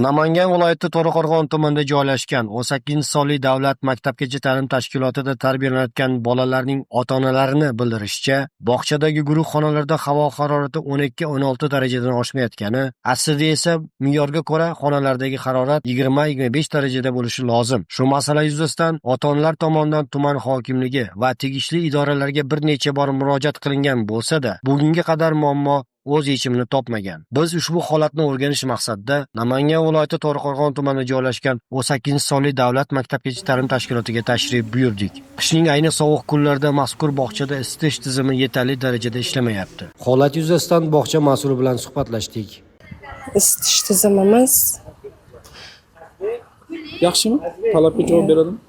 Namangan viloyati To'raqo'rg'on tumanida joylashgan 18-sonli davlat maktabgacha ta'lim tashkilotida tarbiyalanayotgan bolalarning ota-onalarini bildirishicha, bog'chadagi guruh xonalarida havo harorati 12-16 darajadan oshmayotgani, aslida esa me'yorga ko'ra xonalardagi harorat 20-25 darajada bo'lishi lozim. Shu masala yuzasidan ota-onalar tomonidan tuman hokimligi va tegishli idoralarga bir necha bor murojaat qilingan bo'lsa-da, bugunga qadar muammo o'z yechimini topmagan. Biz ushbu holatni o'rganish maqsadida Namangan viloyati To'raqo'rg'on tumanida joylashgan 18-sonli davlat maktabgacha ta'lim tashkilotiga tashrif buyurdik. Qishning ayni sovuq kunlarida mazkur bog'chada isitish tizimi yetarli darajada ishlamayapti. Holat yuzasidan bog'cha mas'uli bilan suhbatlashdik. Isitish tizimimiz Yaxshimi? Talabga javob beradimi?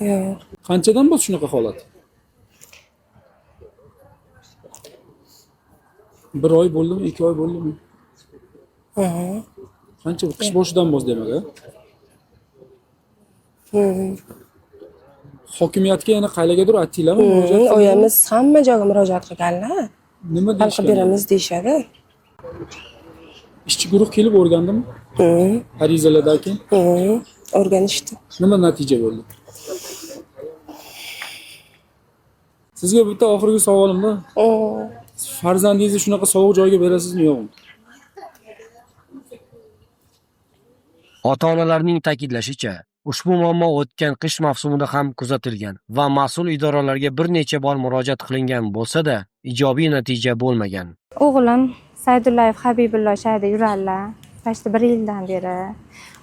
yo'q. Qanchadan bo'ldi shunaqa holat? Bir oy bo'ldimi, 2 oy bo'ldimi? Qancha? Qish boshidan bo'ldi demak, a? Hokimiyatga yana qaylargadir aytdinglarmi? Murojaat qildinglarmi? Oyamiz hamma joyga murojaat qilganlar. Nima Hal qilib deyishgan? beramiz deyishadi. Ishchi guruh kelib o'rgandimi? Arizalardan keyin O'rganishdi. nima natija bo'ldi? Sizga bitta oxirgi savolimda, farzandingizni shunaqa sovuq joyga berasizmi, yo'qmi? Ota-onalarning ta'kidlashicha, ushbu muammo o'tgan qish mavsumida ham kuzatilgan va mas'ul idoralarga bir necha bor murojaat qilingan bo'lsa-da, ijobiy natija bo'lmagan. O'g'lim Saydullayev Habibullo shayda yuradilar. Почти bir yildan beri.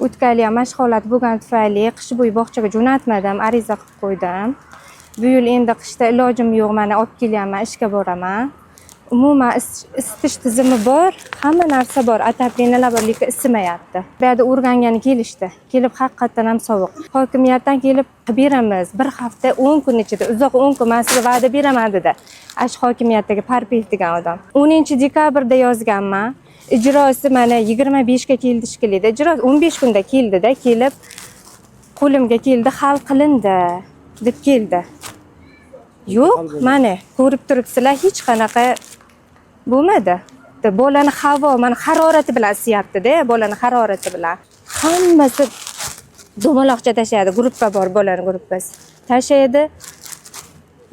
O'tgan yil ham mana shu holat bo'lgani tufayli qish bo'yi bog'chaga jo'natmadim, ariza qilib qo'ydim. Bu yil endi qishda ilojim yo'q, mana olib kelyapman, ishga boraman. Umuman isitish tizimi bor, hamma narsa bor, отоплениyalar bor, lekin isimayapti. Bu yerda o'rgangani kelishdi. Kelib haqiqatdan ham sovuq. Hokimiyatdan kelib qilib beramiz. Bir hafta 10 kun ichida, uzoq 10 kun men sizga va'da beraman dedi. Ash hokimiyatdagi Parpiyev degan odam. 10 dekabrda yozganman. Ijrosi mana 25 ga keldi shekilli. Ijro 15 kunda keldida, kelib qo'limga keldi, hal qilindi deb keldi. Yo'q, mana ko'rib turibsizlar, hech qanaqa bo'lmadi. Bolani havo, mana harorati bilan isiyapti-da, bolani harorati bilan. Hammasi dumaloqcha tashlaydi, gruppa bor, bolani gruppasi. Tashlaydi,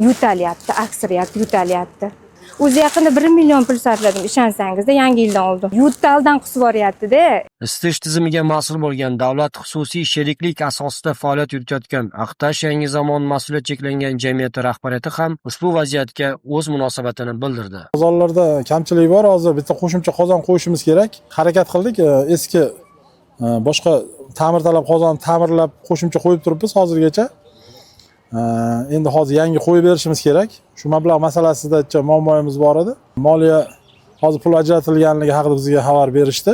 yo'talyapti, aksiryapti, yo'talyapti. O'zi yaqinda 1 million pul sarfladim, ishonsangizda, yangi yildan oldin. Yo'taldan qusib yuboryapti-da. Isitish tizimiga mas'ul bo'lgan davlat xususiy sheriklik asosida faoliyat yuritayotgan Aqtash Yangi Zamon mas'uliyati cheklangan jamiyati rahbariyati ham ushbu vaziyatga o'z munosabatini bildirdi. Qozonlarda kamchilik bor, hozir bitta qo'shimcha qozon qo'yishimiz kerak. Harakat qildik, eski boshqa ta'mirtalab qozonni ta'mirlab qo'shimcha qo'yib turibmiz hozirgacha. Endi hozir yangi qo'yib berishimiz kerak. Shu mablag' masalasida muammoimiz bor edi. Moliya hozir pul ajratilganligi haqida bizga xabar berishdi.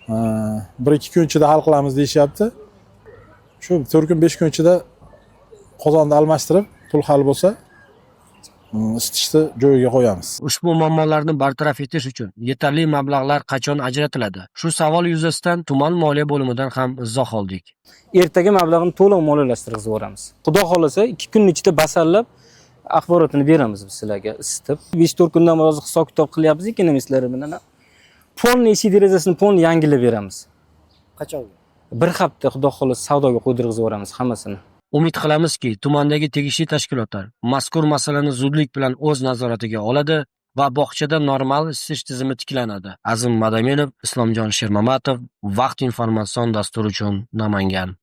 1-2 kun ichida hal qilamiz deyishyapti. Shu 4 kun 5 kun ichida qozonni almashtirib, pul hal bo'lsa, isitishni joyiga qo'yamiz. Ushbu muammolarni bartaraf etish uchun yetarli mablag'lar qachon ajratiladi? Shu savol yuzasidan tuman moliya bo'limidan ham izoh oldik. Ertaga mablag'ini to'liq moliyalashtirib yuboramiz. Xudo xohlasa 2 kunning ichida basarlab axborotini beramiz biz sizlarga isitib. 5-4 kundan beri hozir hisob kitob qilyapmiz ekonomistlar bilan. Polni eshik derazasini polni yangilab beramiz. Qachon? Bir hafta xudo xohlasa savdoga qo'ydirg'izib yuboramiz hammasini. Umid qilamizki, tumandagi tegishli tashkilotlar mazkur masalani zudlik bilan o'z nazoratiga oladi va bog'chada normal isitish tizimi tiklanadi. Azim Madaminov, Islomjon Shermamatov, Vaqt informatsion dasturi uchun Namangan.